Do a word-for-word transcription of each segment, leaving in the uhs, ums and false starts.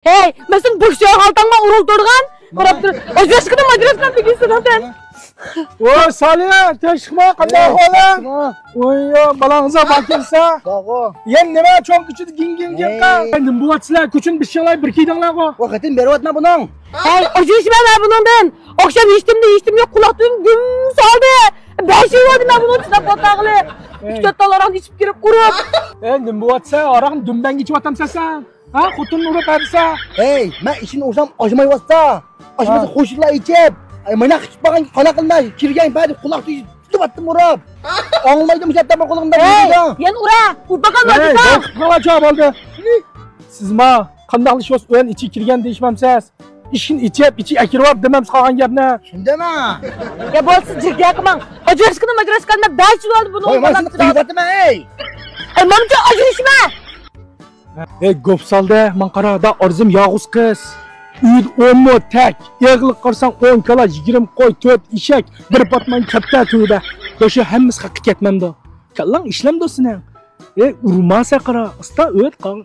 ھەي، مەن سېنى بوشىغان خالتاڭما ئۇرۇلدۇرغان؟ قاراپ تۇر. ئاجراشقىنى ماجراشقان بۈگۈن سىلەردىن. ۋاي، سالىيە، تىنچلىقمۇ؟ قانداق ئەھۋالىڭ؟ ۋاي، يا، بالاڭىزا باكىرسا. بارغۇ. يەنە نېمە چوڭ كۈچىدە گىڭ گىڭ گىڭ قا؟ نېمە بولۇۋاتىسىلەر؟ كۈچۈن بىر شېلاي بىر كىيدىڭلارغۇ. ۋاي، خېتىن بېرىۋاتما بۇنىڭ. ھەي، ئاجرىشىمەن مەن بۇنىڭدىن. ئاخشام ھېچنېمىدە ھېچنېمە يوق، قۇلاق تۈۋىنى گۈم سالدى. بەش يىل بولدى مەن بۇنىڭ چىداپ ئولتۇرغىلى. ئۈچ تۆت تال ئاراقنى ئىچىپ كىرىپ ئۇرۇپ. ئەي، نېمە بولۇۋاتىسەن؟ ئاراقنى دۈمبەڭگە ئىچىۋاتامسەن سەن؟ ھە، خوتۇننى ئۇرۇپ ھەدىسە. ھەي، مەن ئىشىنى ئۇرسام ئاجمايۋاتسا. ئاجمىسا ھە. قوشۇقلار ئىچىپ. ئەي، مانا قىچىپ بارغان قانا قىلما، كىرگەن پەدە قۇلاق تۈگۈپ ئاتتىم ئۇرۇپ. ئاڭلىمايدۇ مۇشۇ يەردە بىر قولۇمدا ھەي، بىلمەيدۇ. يەنە ئۇرا، ئۇرپاقان ھەي، باركىسا. قورقۇپ قالغان چاغ بولدى. سىزما قانداقلا شۇ ئۆينى ئىچى كىرگەن دېيىشمەمسىز؟ ئىشىكنى ئىچىپ، ئىچى ئەكىرىۋاپ دېمەمسىز قالغان گەپنى. شۇنداقمۇ؟ يا بولسا جىركە قىلماڭ. ئاجراشقىنى ماجراشقان دەپ بەش يىل بولدى بۇنىڭ. ۋاي، مەن سېنى قىيناۋاتىمەن، ئەي. ئەي، مامچا ئاجرىشما. ئەي، گوپسالدە، ماڭا قارا، دا ئارزىم يالغۇز قىز. ئۆيدە ئون مو تەك، ئېغىلىغا قارىساڭ ئون كالا، يىگىرمە قوي، تۆت ئېشەك، بىر پاتمان كەپتە تۈۋىدە. دا شۇ ھەممىسى خەققە كەتمەمدۇ؟ كاللاڭ ئىشلەمدۇ سېنىڭ؟ ئەي، ئۇرما سەن قارا، ئاستا ئۆت قاڭ.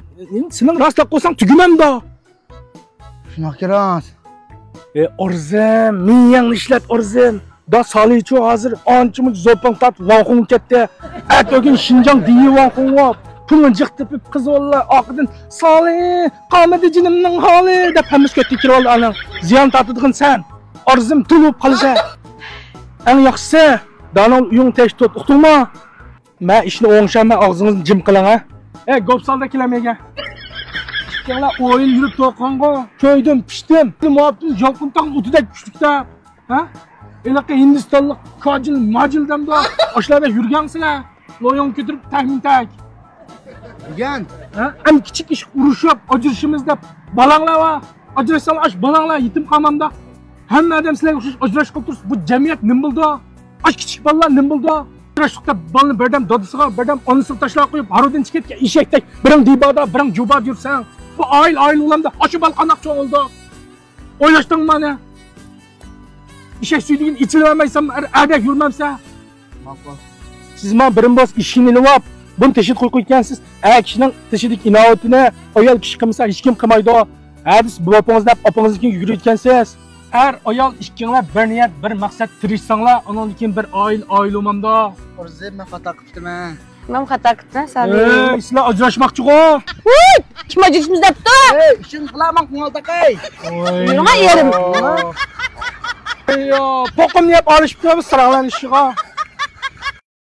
سېنىڭ راستلاپ قويساڭ تۈگىمەمدۇ؟ شۇنداق كېرەس. ئەي، ئارزىم، مېڭەڭنى ئىشلەت، ئارزىم. دا سالىچۇ ھازىر ئانچە-مۇنچە زوپىڭ تارتىپ ۋاڭخۇڭغا كەتتى. ئەتىگۈن شىنجاڭ دېيى ۋاڭخۇڭغا پۇلنى جىق تېپىپ قىز بالىلار ئارقىدىن سالى قالمىدى جېنىمنىڭ ھالى دەپ ھەممىسى كەتتى كىرىۋالدى ئانىڭ. زىيان تارتىدىغىن سەن. ئارزىم تولۇپ قالىسەن. ئەڭ ياخشىسى دانىڭ ئۆيۈڭ تەشتوت ئۇقتۇڭمۇ؟ مەن ئىشنى ئوڭشايمەن، ئاغزىڭىزنى جىم قىلىڭ ھە. ئەي گوپسالدە كېلەمەيگە. ئىككىڭلار ئويۇن يۈرۈپ تۇرغانغۇ. كۆيدۈم، پىشتىم. مۇئاپتىن يالقۇنتاغ ئوتىدەك كۈچلۈكتە. ھە؟ ھېلىقى ھىندىستانلىق كاجىل ماجىل دەمدۇ؟ ئاشۇلار بىلەن يۈرگەنسىلەر. لويۇڭ كۆتۈرۈپ تەخمىن تەك. يۈرگەن. ھە؟ ئەڭ كىچىك ئىش ئۇرۇشۇپ ئاجرىشىمىز دەپ بالاڭلار بار. ئاجراشساڭلار ئاش بالاڭلار يېتىم قالمامدا. ھەممە ئادەم سىلەرگە ئوخشاش ئاجراشقىلى تۇرسا بۇ جەمئىيەت نېمە بولىدۇ؟ ئاش كىچىك بالىلار نېمە بولىدۇ؟ ئاجراشلىق دەپ بالىنى بىردەم دادىسىغا، بىردەم ئانىسىغا تاشلاپ قويۇپ ھارۋىدىن چىقىپ كەتكەن ئېشەكتەك بىرىڭ دىبادا، بىرىڭ جۇبادا يۈرسەڭ. بۇ ئائىلە ئائىلە بولامدا؟ ئاشۇ بالا قانداق چوڭ بولىدۇ؟ ئويلاشتىڭمۇ مانا؟ ئېشەك سۈيدۈكىنى ئىچىۋەرمەيسەن، ئەر-، ئەردەك يۈرمەمسە. ماقۇل. سىز مانا بىرىم بولسا ئىشىكنى ئېلىۋاپ، بۇنى تېشىدا قويۇپ قويغانسىز. ئەر كىشىنىڭ تېشىدىكى ئىناۋىتىنى ئايال كىشى قىلمىسا، ھېچكىم قىلمايدۇ. ھە، بىز بوپىڭىز دەپ ئاپىڭىزنىڭكىگە يۈگۈرۈۋېتىكەنسىز. ئەر ئايال ئىككىڭلار بىر نىيەت، بىر مەقسەت تىرىشساڭلار، ئۇنىڭدىن كېيىن بىر ئائىلە، ئائىلە بولمامدۇ؟ ئارزىم، مەن خاتا قىپتىمەن. مەن خاتا قىپتىمەن، سالى. ئەي، سىلەر ئاجراشماقچىغۇ؟ ۋۇي! كىم ئاجرىشىمىز دەپتۇ؟ ئەي، ئىشىڭنى قىلاماڭ، كۆڭۈل تاقاي. يۈرۈڭ، يېرىم. يا، پوقۇمنى يەپ ئالىشىپ تۇرىمىز ساراڭلارنىڭ ئىشىغا.